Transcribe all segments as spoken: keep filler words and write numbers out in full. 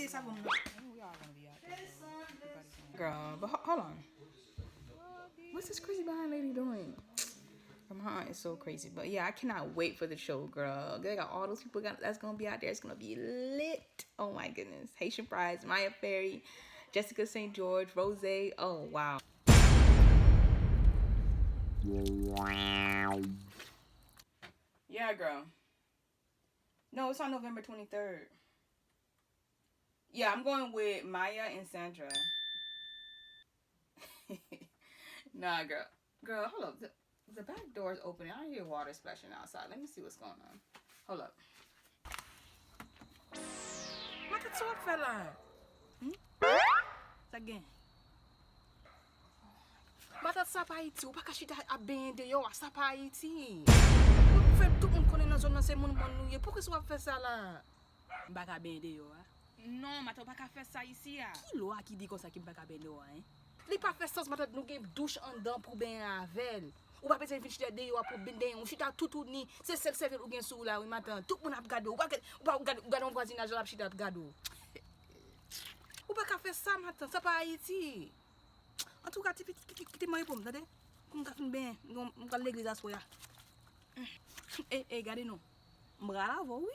Sa bon, non. And we are gonna be out there, though. Everybody can Girl, but ho- hold on. What's this crazy behind lady doing? Girl, my aunt is so crazy. But yeah, I cannot wait for the show, girl. They got all those people got- that's gonna be out there. It's gonna be lit. Oh my goodness. Haitian Prize, Maya Ferry, Jessica Saint George, Rose. Oh wow. Yeah, girl. No, it's on November twenty-third. Yeah, I'm going with Maya and Sandra. Nah, girl. Girl, hold up. The, the back door is open. I hear water splashing outside. Let me see what's going on. Hold up. Matant, sa w ap fè la? Hmm? Sa gen? Matant, sa pa Ayiti. Ou pa ka chita ap benyen deyò a. Sa pa Ayiti. Ou fè tout moun konnen nan zòn nan se moun mòn nou ye. Poukisa w ap fè sa la? M pa ka benyen deyò a. Non, matant, ou pa ka fè sa isi a. Ki lwa ki di konsa ke m pa ka benyen deyò a, en? Li pa fè sans, matant, nou gen douch anndan pou benyen avè l. Ou pa bezwen vin chita deyò a pou benyen, ou chita toutouni. Se sèl sèvyèt ou gen sou ou la, wi, matant. Tout moun ap gade w. Ou pa gad- ou pa gad- ou gade yon vwazinaj la ap chita ap gade w. Ou pa ka fè sa, matant. Sa pa Ayiti. Antouka, ti pitit, kite, kite mwen repo m, tande? Pou m ka fin benyen, m, m pral legliz aswè a. E, e, gade non. M pral avè w, wi.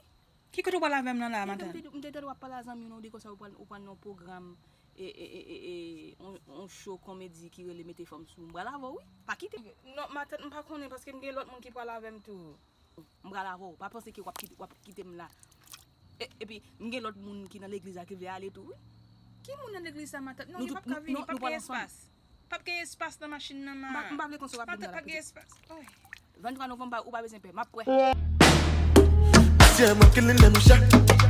Ki kote w pral avè m nan la, matant? M te, m te tande w ap pale a zanmi w nan, ou di konsa ou pral, ou pral nan yon pwogram, e, e, e, e, e, on, on show komedi ki rele Mete Fanm Sou. M pral avè w, wi. Pa kite. Non, matant, m pa konnen, paske m gen lòt moun ki pral avè m tou. M pral avè w. Pa panse ke w ap kite, w ap kite m la. E, epi, m gen lòt moun ki nan legliz la ki vle ale tou, wi. Ki moun nan legliz sa, matant? Non, li p ap ka vini, p ap gen espas. P ap gen espas nan machin nan, ma. M pa, m pa vle konsa w ap vin nan la, pitit. Matant, p ap gen espas. Oy. Venntwa novanm, ou pa bezwen pè. M ap kwè. Sè mwen killing them shot.